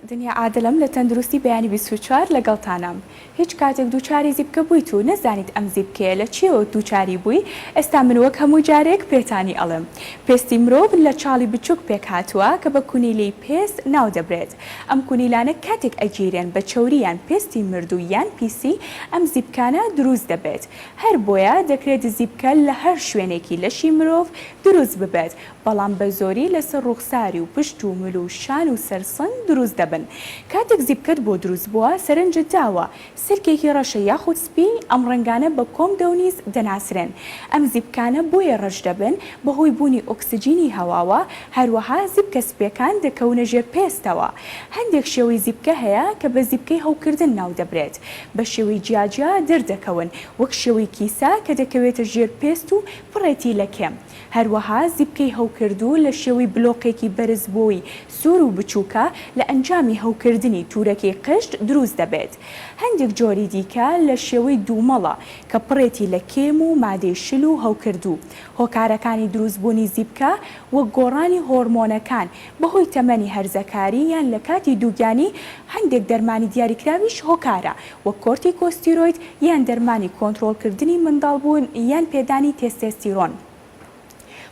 دنیا عادلم لە تەندروستی بەیانی 24 لەگەڵتانام. هیچ کاتێک دووچاری زیپکە بوویت و نەزانیت ئەم زیپکەیە لە چیەوە دووچاری بووی، ئێستا من وەک هەموو جارێک پێتانی ئەڵێم. پێستی مرۆڤ لە چاڵی بچووک پێکهاتووە کە بە کونیلەی پێست ناودەبرێت. ئەم کونیلانە کاتێک ئەگیرێن بە چەوری یان پێستی مردوو یان پیسی ئەم زیپکانە دروست دەبێت. هەر بۆیە دەکرێت زیپکە لە هەر شوێنێکی لەشی مرۆڤ دروست ببێت، بەڵام بە زۆری لەسەر ڕووخساری و پشت و مل و شان و سەر سنگ دروست دەبن. کاتێک زیپکەت بۆ دروست بووە سەرنجت داوە سرکێکی ڕەشە یاخود سپی، ئەم ڕەنگانە بە comedones دەناسرێن. ئەم زیپکانە بۆیە ڕەش دەبن بەهۆی بوونی ئۆکسجینی هەواوە، هەروەها زیپکە سپیەکان دەکەونە ژێر پێستەوە. هەندێک شێوەی زیپکە هەیە کە بە زیپکەی هەوکردن ناودەبرێت. بە شێوەی جیاجیا دەردەکەون، وەک شێوەی کیسە کە دەکەوێتە ژێر پێست و پڕێتی لە کێم. هەروەها زیپکەی هەوکردوو لە شێوەی بلۆقێکی بەرزبووەوەی سوور و بچووکە لە ئەنجامی هەوکردنی توورەکەی قژ دروست دەبێت. هەندێک جۆری دیکە لە شێوەی دوومەڵە کە پڕێتی لە کێم و مادەی شل و هەوکردوو. هۆکارەکانی دروستبوونی زیپکە وەک گۆڕانی هۆرمۆنەکان بەهۆی تەمەنی هەرزەکاری یان لە کاتی دووگیانی، هەندێک دەرمانی دیاریکراویش هۆکارە وەک کۆرتیکۆستیرۆید یان دەرمانی کۆنترۆڵکردنی منداڵبوون یان پێدانی تێستێستیرۆن.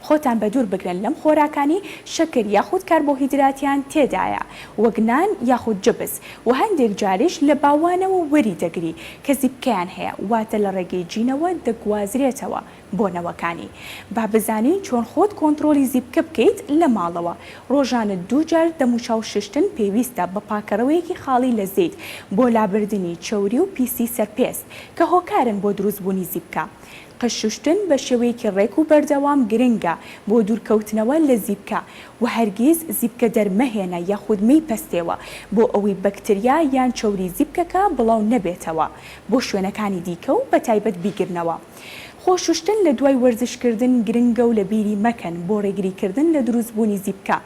خۆتان بەدوور بگرن لەم خۆراکانی شەکر یاخود کاربۆهیدراتیان تێدایە وەک نان یاخود جبس و هەندێک جاریش لە باوانەوە وەری دەگری کە زیپکەیان هەیە واتە لە ڕێگەی جینەوە دەگوازرێتەوە بۆ نەوەکانی. با بزانین چۆن خۆت کۆنتڕۆڵی زیپکە بکەیت لە ماڵەوە. ڕۆژانە دووجار دەموچاو ششتن پێویستە بە پاکەرەوەیەکی خاڵی لە زەیت بۆ لابردنی چەوری و پیسی سەر پێست کە هۆکارن بۆ دروستبوونی زیپکە. قژ شوشتن بە شێوەیەکی ڕێک و بەردەوام گرنگە بۆ دوورکەوتنەوە لە زیپکە و هەرگیز زیپکە دەرمەهێنە یاخود مەیپەستێوە بۆ ئەوەی بەکتریا یان چەوری زیپکەکە بڵاو نەبێتەوە بۆ شوێنەکانی دیکە و بەتایبەت بیگرنەوە. خۆ شوشتن لە دوای وەرزشکردن گرنگە و لەبیری مەکەن بۆ ڕێگریکردن لە دروستبوونی زیپکە.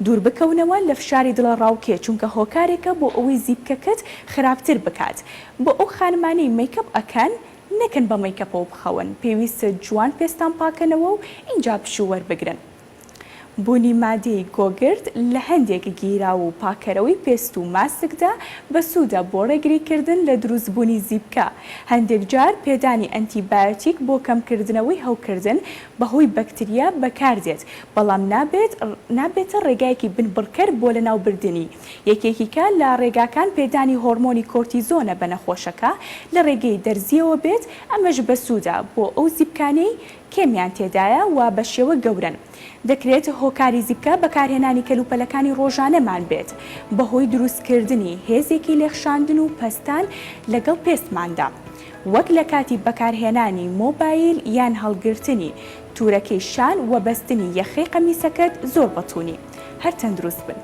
دووربکەونەوە لە فشاری دڵەڕاوکێ چونکە هۆکارێکە بۆ ئەوەی زیپکەکەت خراپتر بکات. بۆ ئەو خانمانەی مەیکەپ ئەکەن نەکەن بە مەیکەپەوە بخەون پێویستە جوان پێستان پاکەنەوە و ئینجا پشوو وەربگرن. بوونی مادەی گۆگرد لە هەندێک گیراو و پاککەرەوەی پێست و ماسکدا بەسوودە بۆ ڕێگریکردن لە دروستبوونی زیپکە، هەندێک جار پێدانی ئەنتیبایۆتیک بۆ کەمکردنەوەی هەوکردن بەهۆی بەکتریا بەکاردێت، بەڵام نابێت نابێتە ڕێگایەکی بنبڕکەر بۆ لەناوبردنی. یەکێکیکە لە ڕێگاکان پێدانی هۆرمۆنی کۆرتیزۆنە بە نەخۆشەکە لە ڕێگەی دەرزییەوە بێت، ئەمەش بەسوودە بۆ ئەو زیپکانەی کێمیان تێدایە و بە شێوە گەورەن. دەکرێت هۆکاری زیپکە بەکارهێنانی کەلوپەلەکانی ڕۆژانەمان بێت بەهۆی دروستکردنی هێزێکی لێخشاندن و پەستان لەگەڵ پێستماندا وەک لە کاتی بەکارهێنانی مۆبایل یان هەڵگرتنی تورەکەی شان و بەستنی یەخەی قەمیسەکەت زۆر بەتونی. هەر تەندروست بن.